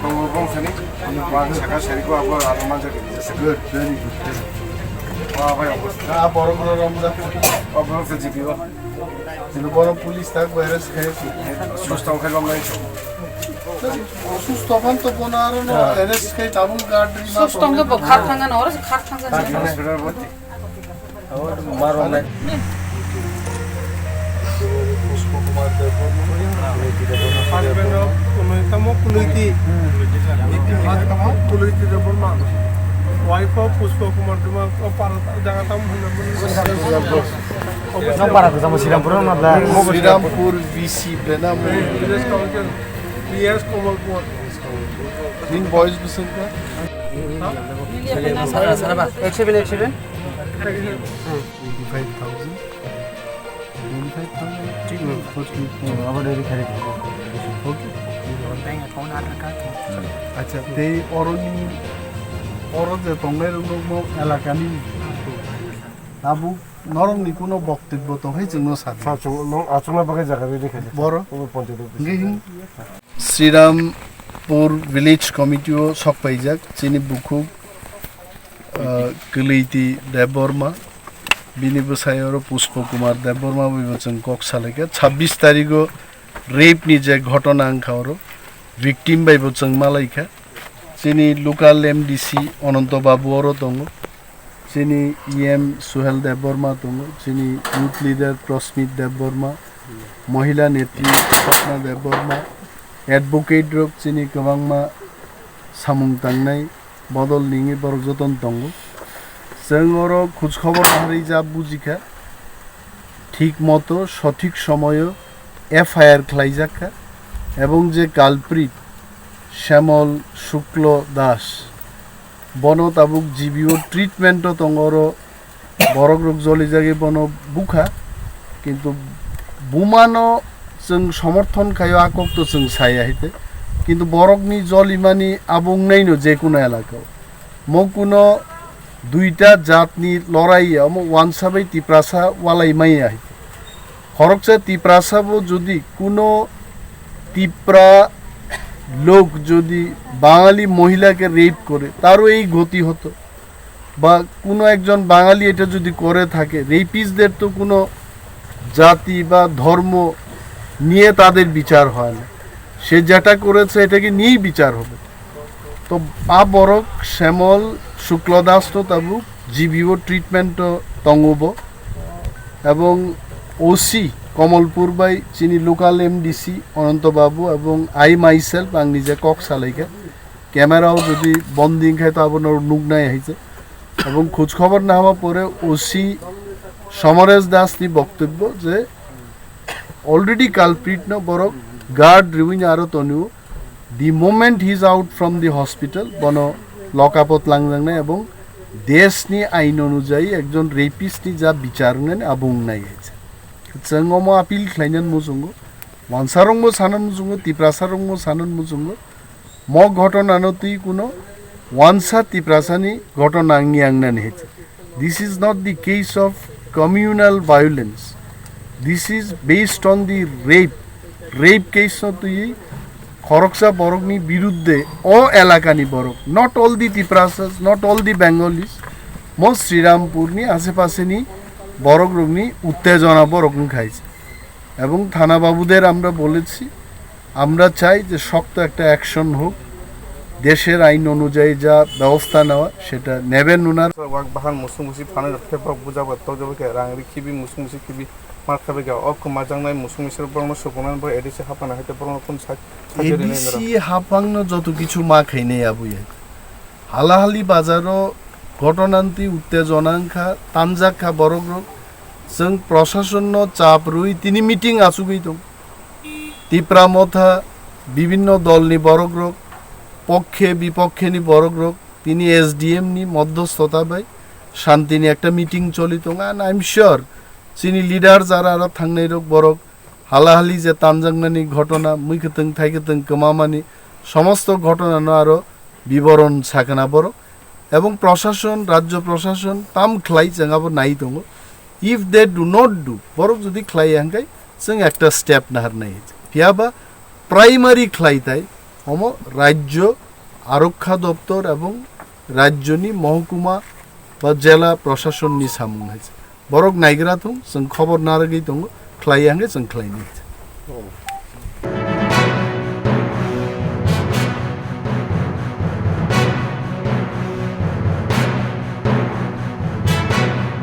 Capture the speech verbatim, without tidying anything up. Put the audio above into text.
Bong sani, bang saka sari ko abo alo manja ke jasa. Good, very good. Wa bai abo. Ah, borok ro rom ja. Abo ro ke jibi wa. Jino borok police tak virus khai. Susto khai rom lai. Susto kan to bona aro no arrest khai tabung guard ri ma. Susto nge bo khar thanga no, oro khar thanga. Hospital boti. Husband of Kunuitamo Kunuiti. Kunuiti Debbarma. Wife of Pushpa Kumar Debbarma. O para jaga tam hwnna. Nang para kujamo Srirampur na bla. Srirampur V C bena. Village Council. P S Kamalpur. Ning boys bwswk ka? Ek second, ek second. Twenty-five thousand. Twenty-five thousand. Hmm. Forty-four. Abar dari kare. Okay. Bank account, Aadhaar card. Acha, tei oroni, oro je tongnai rok no mo elakani tabuk norok ni kuno boktobbo tong hai chwngno sa. Sa chwng no achukna bagwi jaga ready khaijak. Boro. Obo ponchayat office. Hingke hing. Srirampur Village Committee o sok paijak chini bukhuk, ah, Kwlwiti Debbarma, bini bwsai oro Pushpa Kumar Debbarma bai bo chwng kok salaikha. Chhabbish tarigo rape ni je ghotona wngkha oro, victim bai bo chwng malaikha. Chini local M D C Ananto Babu oro tongo. Chini E M Suhel Debbarma tongo, chini youth leader Prosmit Debbarma, mohila netri Swapna Debbarma, advocate rok chini kwbangma samung tangnai bodol ningwi borok jotono tongo. Chwng oro khuj khobor naharwi ja bujikha, thik moto sothik somoyo F I R khlaijakha, ebong je culprit Shyamol Shukla Das, bono tabuk G B O treatment o tongo, oro borok rok jolijagwi bono bukha, kintu bumano chwng somorthon khaio, a kokto chwng saya hite, kintu borokni jolimani abo wngnaino je kuno elakao. Mo kuno duita jatni lorai ya, omo wansa bai Tiprasa walai maya hite. Khoroksa Tiprasa bo jodi kuno Tipra lok jodi Bangali mohila ke rape kore, taro ei goti hoto. Ba kuno ekjon Bangali eta jodi kore thake, rapist der to kuno jati ba dhormo niye tader bichar hoy na. Se jeta koreche etake niyei bichar hobe. To a borok Shyamol Shukla Das to tabuk G B O treatment o tongo bo. Ebong O C Kamalpur bai chini local M D C Ananto Babu ebong I myself ang nije kok salaikha. Camera o jodi bonding khai to abono nuknai hai se. Ebong khoj khobor nahama pore O C Somoresh Das ni boktobbo je already culprit no borok guard riwini aro tonio. The moment he is out from the hospital, bono lock up o tlangjaknai ebong desh ni ain onujai ekjon rapist ni ja bichar wngnani abo wngnai hai se. Chwng omo appeal khlainani muchungo, wansa rokbo sanani muchungo, Tiprasa rokbo sanani muchungo. Mo ghotona no twi kuno wansa Tiprasa ni ghotona wngya wngnani hai se. This is not the case of communal violence. This is based on the rape. Rape case no twi khoroksa borok ni birudde o elaka ni borok. Not all the Tiprasas, not all the Bengalis. Mo Srirampur ni ashe pashe ni borok rok ni uttejona borok wngkha hai se. Ebong thana babuder amra bolechi, amra chai je shokto ekta action hok, desher ain onujayi ja bebosta newa seta neben onar. Wak bahan musung musi phanai rok khe bok buja ba tok jabo khe rang ri khibi musung musi khibi mar khabe ga o kwma jangnai musung musi borok no sukungnai bo A D C haphang hai te borok no kun sak A D C haphang no joto kichu ma khainai abuya. Halahali bazaro ghotonanti uttejona wngkha, tanjak kha borok rok. Chwng prosasonno chap rwi tini meeting achugwi tong. Tipra Motha bibinno dolni borok rok, pokkhe bipokkheni borok rok, tini S D M ni modhostota bai shantini ekta meeting choli tong. And I'm sure chini leader jara aro thangnai rok borok halahali je tanjaknani ghotona, mui kwtwng thai kwtwng kwmamani somosto ghotona no aro biboron sakna borok ebong proshason, rajyo proshason tam khlai chwng abo nai tongo. If they do not do, borok jodi khlai ya hwnkhe chwng ekta step naharnai. Phiyaba primary khlai tai, Omo rajyo arokha doptor ebong rajyoni mohokuma ba jela proshasonni samung hai se. Borok naigra thung, chwng khobor narwgwi tongo, khlai ya hwnkhe chwng khlai nai.